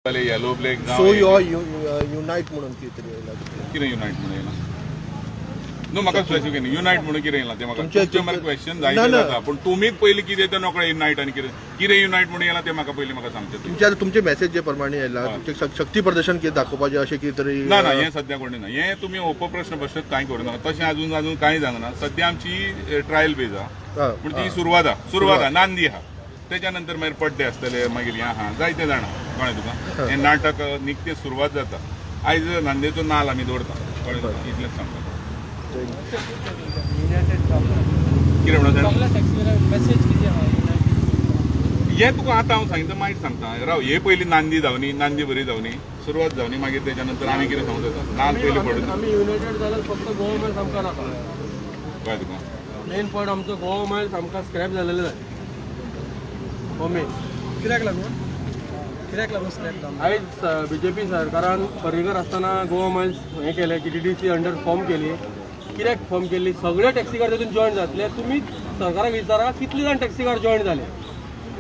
जाले येलो black. So यो युनायट म्हणून कितें तरी येयला. कितें युनायट म्हणून येयला न्हू म्हाका स्पेसिफिक युनायट म्हणून कितें येयला तें म्हाका तुमचे- तुमचे मरे क्वेश्चन ना, जायते ना. जाता, पूण तुमीच पयलीं कितें तें नकळो युनायट आनी कितें कितें युनायट म्हणून येयला तें म्हाका पयलीं म्हाका सांगचें तुमी. तुमचे आतां तुमचे मेसेज जे प्रमाणे येयला, तुमचे शक्ती प्रदर्शन कितें दाखोवपाचें अशें कितें तरी? ना ना, हें सद्या कोणी ना. हें तुमी उपप्रश्न बसत कांय करूं नाका. तशें अजून अजून कांय जावंक सद्या आमची ट्रायल बेज आहा. पूण ती सुरवात आहा, सुरवात आहा, नांदी आहा. तेच्या नंतर मागीर पड्डे आसतले, मागीर हें आहा, जायते जाणां. कळ्ळें तुका? हें नाटक निकतें सुरवात जाता. आयज नांदेचो नाल आमी दवरता. कळ्ळें तुका? इतलेंच सांगता. कितें म्हणून सगळ्या टॅक्सीवाल्यांक मेसेज कितें आहा युनायटेड? हे तुका आतां हांव सांगता, मागीर सांगता. राव, हे पयलीं नांदी जावनी, नांदी बरी जावनी, सुरवात जावनी, मागीर तेच्या नंतर आमी कितें सांगू जाता. नाल पयलीं पडून. आमी युनायटेड जाल्यार फक्त गोवा मायल्स आमकां नाका. कळ्ळें तुका? मेन पॉयंट, आमचो गोवा मायल्स आमकां स्क्रॅप जालेले जाय हो मेन. कित्याक लागून, कित्याक लागून स्क्रॅप जावंक? आयज बीजेपी सरकारान पर्रीकर आसतना गोवा मायल्स हें केलें, जीटीडीसी अंडर फॉर्म केली. कित्याक फॉर्म केली? सगळे टॅक्सीकार तितून जॉयन जातले. तुमी सरकाराक विचारा कितले जाण टॅक्सीकार जॉयन जाले.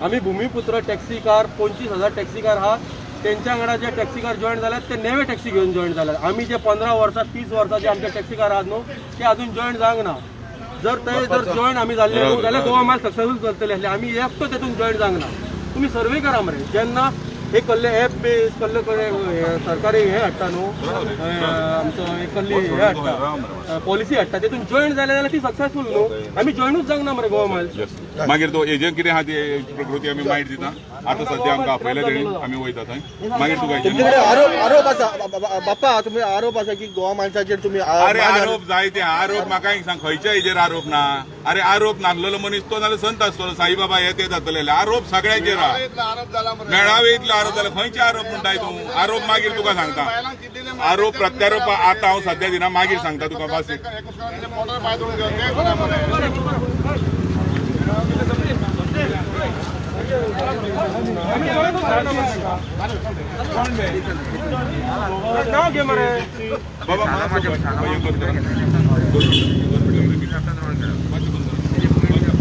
आमी भुमीपुत्र टॅक्सीकार 25,000 टॅक्सीकार आहा. तेंच्या वांगडा जे टॅक्सीकार जॉयन जाल्यात ते नवे टॅक्सी घेवन जॉयन जाल्यात. आमी जे 15 वर्सां, 30 वर्सां जे आमचे टॅक्सीकार आहात न्हू, ते अजून जॉयन जावंक ना. जर ते जर जॉयन आमी जाल्ले न्हू जाल्यार गोवा मायल सक्सेसफूल करतले आसले. आमी एकटो तेतून जॉयन जावंक ना. तुमी सर्वे करा मरे. जेन्ना एक कसले एप बेस कसले कडेन हे सरकारी हे हाडटा न्हू, आमचो एक कसली हे हाडटा, पॉलिसी हाडटा, तेतून जॉयन जाले जाल्यार ती सक्सेसफूल न्हू. आमी जॉयनूच जावंक ना मरे गोवा मायल. Yes. मागीर तो हेजेर कितें आहा ती प्रकृती आमी मायट दिता. आतां सद्या आमकां आपयल्या तेणी, आमी वयता थंय. मागीर तुका तुमचे हेजेर कडेन आरोप आरोप आसा, बाप्पा, तुमी आरोप आसा की गोवा माणसाचेर तुमी अरे आरोप जायते आरोप. म्हाका एक सांग, खंयच्या हेजेर आरोप ना? अरे आरोप नासलेलो मनीस तो नाल्यार संत आसतलो, साईबाबा हे ते जातले. आरोप सगळ्यांचेर आहा. मेळावे इतलो आरोप जाले. खंयचे आरोप म्हणटाय तूं? आरोप मागीर तुका सांगता. आरोप प्रत्यारोप आतां हांव सद्या दिना, मागीर सांगता तुका. बस. नाव घे मरे. बाबा, मातसो हें बंद करा. 2 मिनटं, 2 मिनटं. मातशें बंद करा.